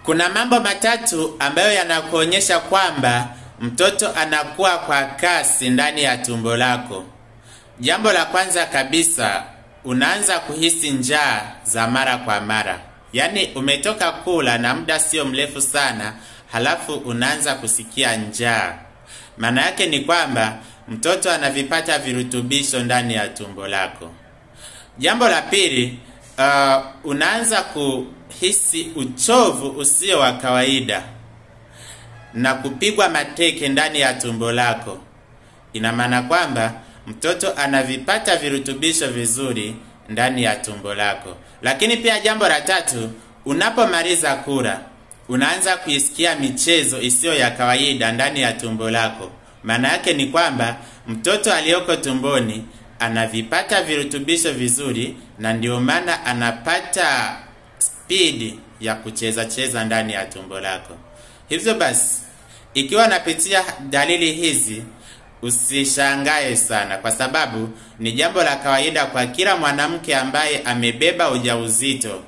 Kuna mambo matatu ambayo yanakuonyesha kwamba mtoto anakuwa kwa kasi ndani ya tumbo lako. Jambo la kwanza kabisa, unaanza kuhisi njaa za mara kwa mara. Yaani umetoka kula na muda sio mrefu sana, halafu unaanza kusikia njaa. Maana yake ni kwamba mtoto anavipata virutubisho ndani ya tumbo lako. Jambo la pili, unaanza kuhisi uchovu usio wa kawaida na kupigwa mateke ndani ya tumbo lako. Ina maana kwamba mtoto anavipata virutubisho vizuri ndani ya tumbo lako. Lakini pia jambo la tatu, unapomaliza kula, unaanza kuisikia michezo isiyo ya kawaida ndani ya tumbo lako. Maana yake ni kwamba mtoto aliyoko tumboni anavipata virutubisho vizuri, na ndio maana anapata spidi ya kucheza cheza ndani ya tumbo lako. Hivyo basi, ikiwa unapitia dalili hizi, usishangae sana, kwa sababu ni jambo la kawaida kwa kila mwanamke ambaye amebeba ujauzito.